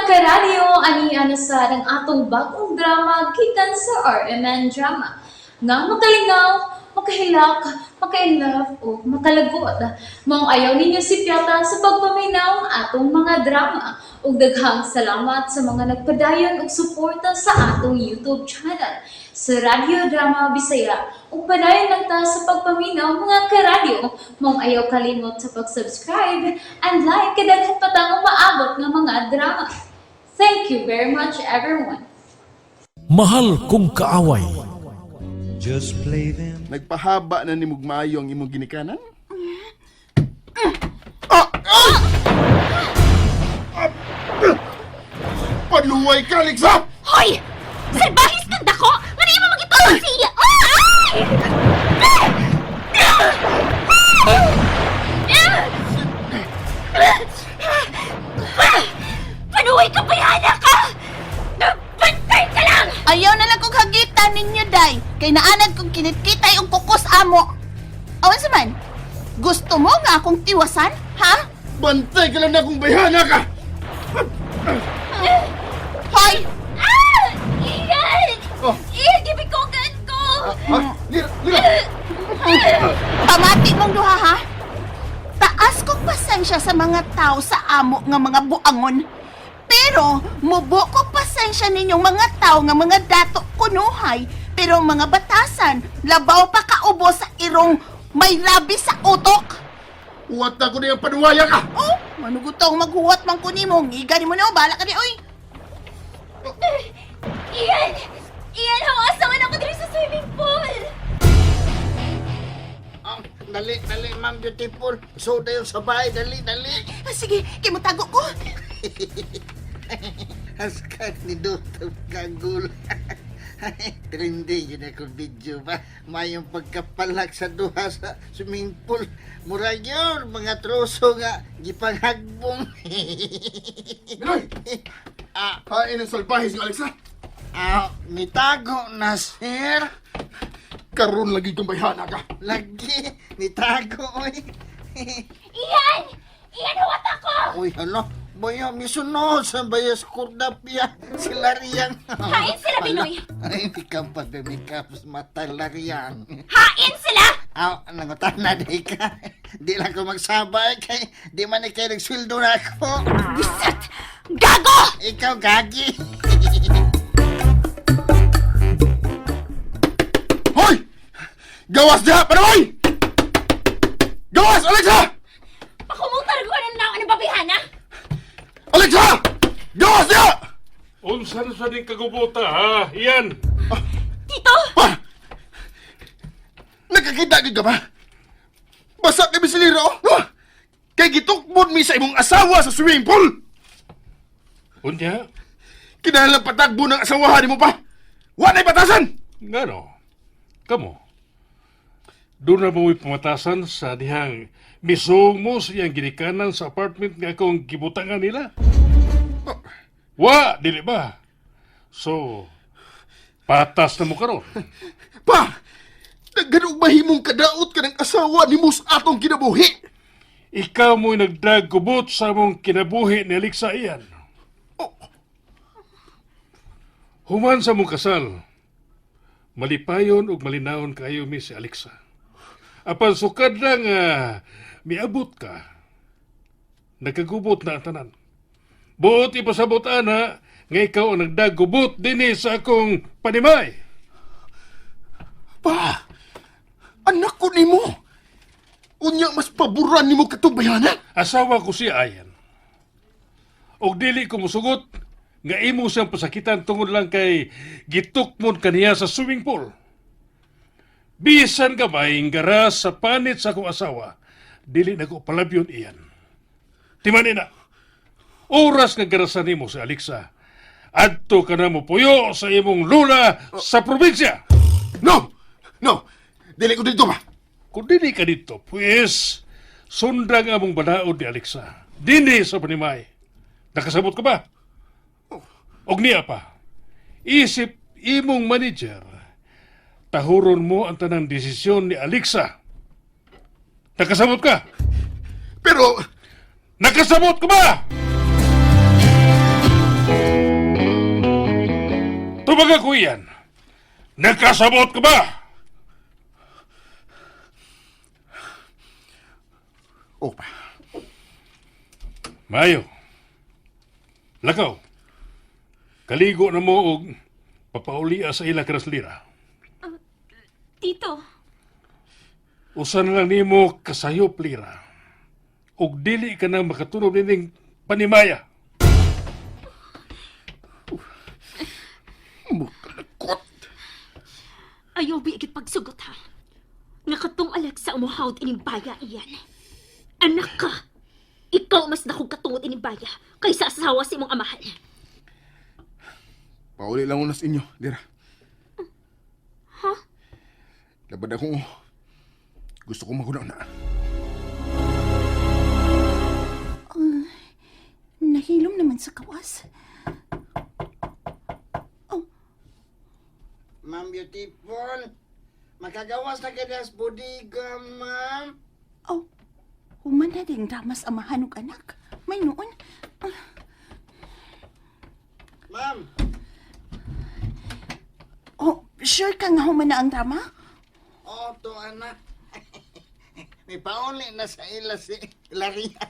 Karadyo, ani na sad ang atong bagong drama gikan sa RMN Drama nga makalingaw, makahilak, maka-inlove o makalagot. Maong ayaw ninyo sipyata sa pagpaminaw ang atong mga drama. Ug daghang salamat sa mga nagpadayon og suporta sa atong YouTube channel sa Radyo Drama Bisaya. Ug padayon lang ta sa pagpaminaw, mga karadyo. Maong ayaw kalimot sa pag-subscribe and like kay daghan pa tang umaabot nga mga drama. Thank you very much, everyone. Mahal Kong Kaaway. Just play them. Nagpahaba na ni Mugmayo ang imong ginikanan? Ah! Ah! Ah! Paluway ka, Alexa! Hoy! Salbahis kang dako! Nga di mo magitulog siya! Ay! Panuway ka, bayana ka! Nagbantay ka lang! Ayaw na lang kong hagitan ninyo, day. Kay naanad kong kinitkitay ang kukos amo. Awan sa man, gusto mo nga akong tiwasan, ha? Bantay ka lang na kung bayhana ka! Hoy! Ah! Iyan! Oh. Iyan, gibikogan ko! Ha? Lira! Lira! Pamati mong duha, ha? Taas kong pasensya sa mga tao sa amo nga mga buangon. Pero, mubo kong pasensya ninyong mga tao nga mga dato kunuhay. Pero mga batasan, labaw pa kaubo sa irong may labi sa utok. Huwat na ko na yung panuwaya ka! Oh, manugutong maghuwat man ko nimo. Ngiga nimo na, bala ka di, oy. Iyan! Iyan, hawas naman ako diri sa swimming pool! Ah, dali, dali, ma'am beautiful. So, tayo sa bahay. Dali, dali. Ah, sige, kay motago ko. Haskan ni Dr. Kagul. Trending yun ako video ba? Mayong pagkapalak sa duha sa swimming pool. Murag yun, mga troso nga, gipanghagbong. Minoy! Ah, Hain ang salbahis ng Alexa! ah, nitago na, sir. Karon lagi kong bayhana ka! Lagi, nitago, oy. Iyan! Iyan, huwat ako! Uy, hala, baya, misunod sa bayas kurdapya, sila riyang. Hain sila, Binoy! Ay, ikaw pa, bimikap, mata lariyang. Hain sila! Aw, nangutan na di ka. Di lang ko magsabay kay di man ikay nagsweldo na ako. Bisat! Gago! Ikaw, gagi. Hoy! Gawas diha! Panuway! Gawas, Alexa! Pakumutar ko na lang ang babihana! Alexa! Gawas diha! Unsa na sa ding kagubota ha? Iyan! Tito! Pa! Nakakita gid ka ba? Basa kay bisilira oh. Ah! Kay gitukmod mi sa imong asawa sa swimming pool. Unya? Kinahanglan patagbo ng asawa nimo pa. Wa nay batasan. Ngano? Kamo? Doon na mo'y pamatasan sa dihang misong mo sa iyang ginikanan sa apartment nga akong gibutangan nila? Wa, dili ba? So, patas na mo karon. Pa! Daghan og mahimong kadaot ka ng asawa nimo sa atong kinabuhi. Ikaw mo'y nagdagubot sa among kinabuhi ni Alexa iyan. Oh. Human sa mong kasal, malipayon ug malinawon kaayo mi si Alexa. Apan sukad lang miabot ka, nagkagubot na ang tanan. Buot ipasabot ana nga ikaw ang nagdagubot dinhi sa akong panimay. Pa! Anak ko nimo. Unya mas paboran nimo katong bayana. Asawa ko si Ayan. Og dili ko musugot nga imo siyang pasakitan tungod lang kay gitukmon kaniya sa swimming pool. Bisan gamay garas sa panit sa akong asawa, dili na ko palabyon iyan. Timani na. Oras nga garasan nimo si Alexa. Adto ka na mo puyo sa imong lula sa probinsya. No! No! Dili ko dito ba? Kung dili ka dito, pues, sundang among balaod ni Alexa. Dini sa panimay. Nakasabot ka ba? Og niya pa, isip imong manager, tahuron mo ang tanang desisyon ni Alexa. Nakasabot ka? Pero Nakasabot ka ba? Tubaga ko iyan. Nakasabot ka ba? Opa. Mayo. Lakaw. Kaligo na mo og papaulia sa ila kraslira. Tito, Usa na lang nimo kasayop lira. Og dili ka na makatunob nining panimaya. Mukalakot. ayaw biigit pagsugot ha. Nga katong Alexa umuhawd ining baya iyan. Anak ka! Ikaw mas dakong katungod ining baya kaysa asawa sa imong amahan. Pauli lang unas inyo, Lira. Ha? Labad akong gusto kong maguna na. Nahilom naman sa kawas. Ma'am beautiful, makagawas na ka sa bodega, ma'am. Oh, human na din dramas amahan ug anak. May noon. Ma'am, Oh, sure ka nga human na ang drama? oo to anak. May pauli na sa ila si Laria.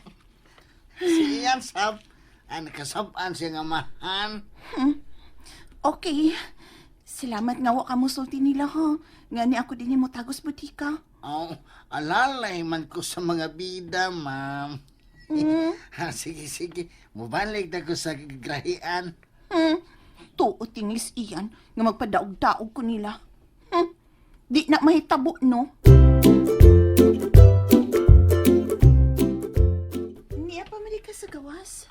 Si Ian sab, ang nakasabaan siya nga mahan. Okay. Salamat nga wa ka mo sulti nila ha. Nga ni ako din mo tagos butika. Oh, alalay man ko sa mga bida, ma'am. Ha, sige, sige. Mubalik na ko sa grahian. Tuo tinglis iyan nga magpadaog-daog ko nila. Di na mahitabo no. Niya pa man ka sa gawas.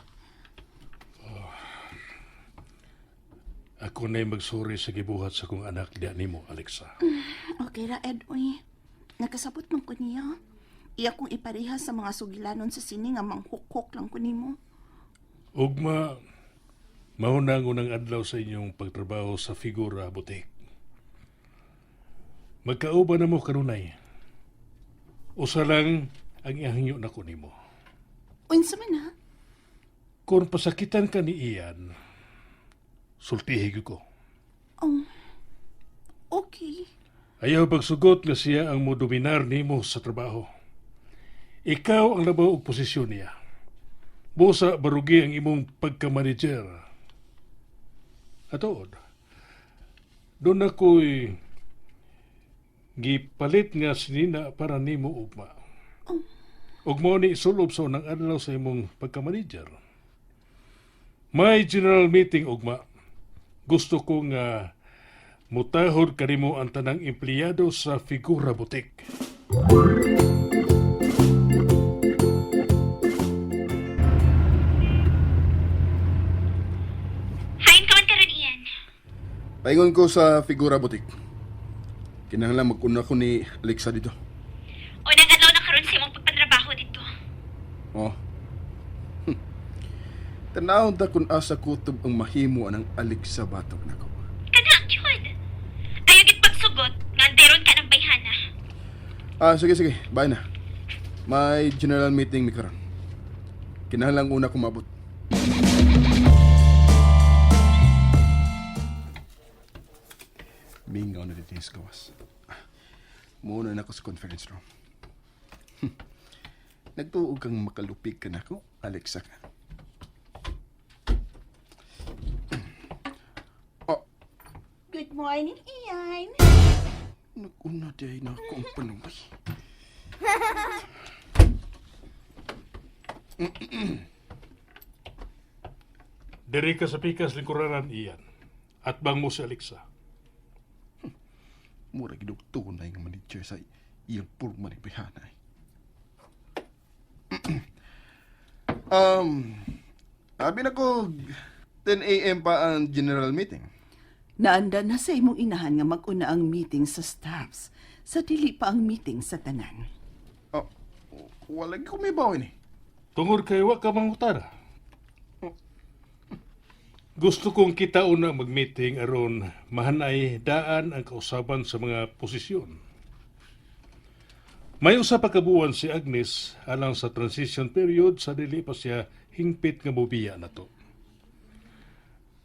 Ako na'y magsuri sa gibuhat sa kong anak diya nimo, Alexa. Okay ra Ed oy. Nakasabot man ko niya. Iya kong ipareha sa mga sugilanon sa sini nga manghukhok lang ko nimo. Ugma, mao na ang unang adlaw sa inyong pagtrabaho sa Figura Boutique. Magkauban na mo kanunay. Usa lang ang ihangyo na ko nimo. Unsa man ha? Kung pasakitan ka ni Ian, sultihi gyud ko. Oh. Okay. Ayaw pagsugot nga siya ang modominar nimo sa trabaho. Ikaw ang labaw og posisyon niya. Busa barugi ang imong pagka-manager. Atuod, doon ako'y gipalit nga sinina para nimo ugma. Ug mao ni isulob sa unang adlaw sa imong pagka-manager. May general meeting ugma. Gusto ko nga mutahod kanimo ang tanang empleyado sa Figura Boutique. Hain ka man karon iyan. Paingon ko sa Figura Boutique. Kinahanglan maguna ko ni Alexa dito. Unang adlaw na karon sa imong pagpanrabaho dito. Oh. Tanaw ta kung asa kutob ang mahimo anang Alexa batok nako. Kana gyud. Ayaw gid pagsugot nga anderon ka ng bayhana. Ah, sige sige, bye na. May general meeting mi karon. Kinahanglan una ko maabot. Mingaw na dito sa gawas. Muna na ako sa conference room. Nagtuog kang makalupig ka nako, Alexa ka. Oh, Good morning, Ian. naguna di na ako ang panuway. Diri ka sa pikas lingkuranan iyan. At bang mo si Alexa. Mura gid og tunay nga manager sa iyang purma ni Brihanna. Abi na ko 10 a.m. pa ang general meeting. Naanda na sa imong inahan nga mag-una ang meeting sa staffs. Sa dili pa ang meeting sa tanan. Oh, wala gyud ko may bawin eh. Tungod kay wa ka mangutana. Gusto kong kita una mag-meeting aron mahanay daan ang kausaban sa mga posisyon. May usa pa ka buwan si Agnes alang sa transition period sa dili pa siya hingpit nga mobiya na to.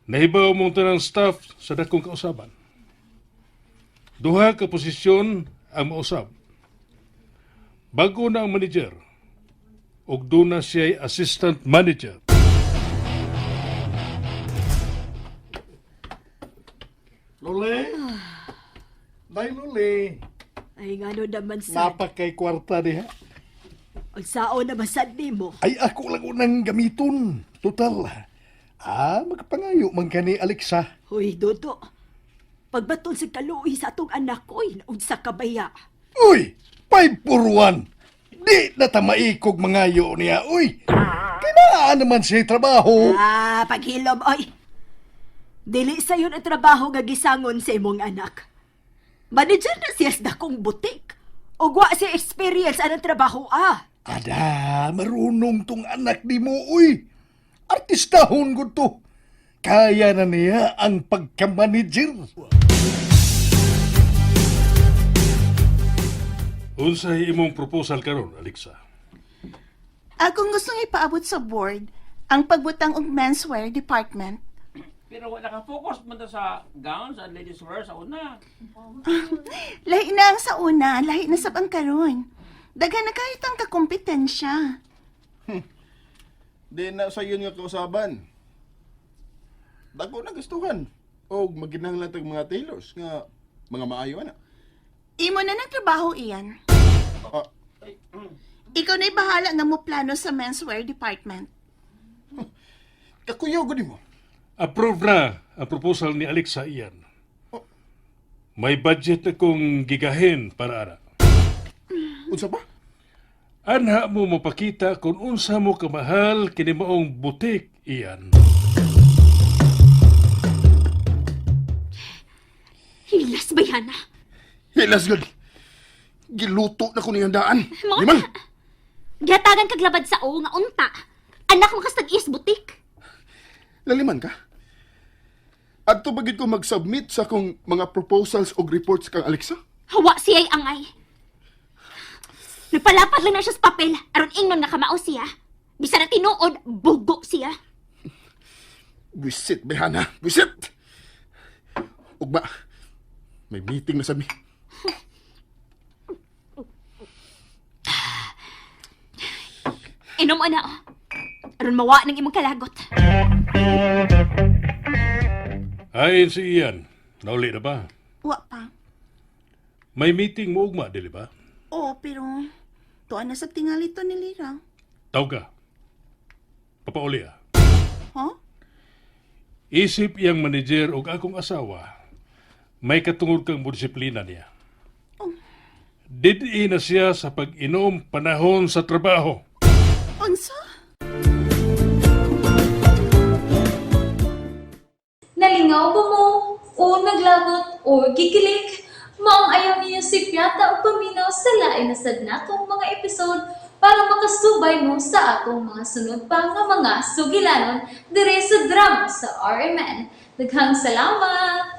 Nahibaw mong tanang staff sa dakong kausaban. Duha ka posisyon ang mausab. Bago na ang manager, ug doon na siya'y assistant manager. Luli? Day, Luli. Ay, ngano naman sad. Napakay kwarta diha. Ang sao naman sad nimo. Ay, ako lang unang gamiton. Total. Ah, magpangayo man ka ni Alexa. Hoy, Dodo. Pagbaton sa kaluoy sa atong anak, oy, naunsa ka baya. Uy! 5 for 1. Di na ta maikog mangayo niya. Uy! Kinaan naman siya trabaho. Ah, paghilom, oy. Dili sayon ang trabaho nga gisangon sa imong anak. Manager na siya sa dakong butik. Ug wa siya experience anang trabaho, ah. Ada, marunong tong anak ni mo, uy. Artistahon ko to. Kaya na niya ang pagkamanager. Unsay imong proposal karon, Alexa? Akong gustong ipaabot sa board ang pagbutang og menswear department. Pero wala naka-focus man ta sa gowns and ladies wear sa una. Lahi na ang sa una, lahi na sab ang karon. Daghan na kahit ang kakompetensya. Di na sa yun nga kausaban. Dako na gustuhan. O maginahanglan tag mga tailors nga mga maayo ana. Imo na ng trabaho iyan. Ah, Ikaw na'y bahala nga mo plano sa menswear department. kakuyaw gud mo. Approve na ang proposal ni Alexa iyan. May budget akong gigahin para ara. Unsa pa? Anha mo mapakita kung unsa mo kamahal kini maong butik iyan. Hilas bayana. Hilas gud. Giluto na ko ni handaan. Mo Liman. Gihatagan kag labad sa o nga unta. Anak mo kas tag-is butik. Laliman ka. Adto ba gid ko mag-submit sa akong mga proposals og reports kang Alexa? Hawa siya'y angay. Nagpalapad lang na siya sa papel aron ingnon nga kamao siya. Bisan na tinuod, bugo siya. Buisit, Behana. Buisit! Ugma, may meeting na sa mi. Inom ana. oh. Aron mawa ng imong kalagot. Ayon si Ian, nauli na ba? Wa pa. May meeting mo ugma, dili ba? Oo, pero tuan na sab tingali to ni Lira. Tawag ka. Papauli ah. Huh? Isip iyang manager og akong asawa, may katungod kang disiplina niya. Didi na siya sa pag-inom panahon sa trabaho. Unsa? Nalingaw ba mo? O naglagot o gikilig? Maong ayaw niyo si Piata o paminaw sa lain na sad natong mga episode para makasubay mo sa atong mga sunod pa nga mga sugilanon dire sa drama sa RMN. Daghang salamat!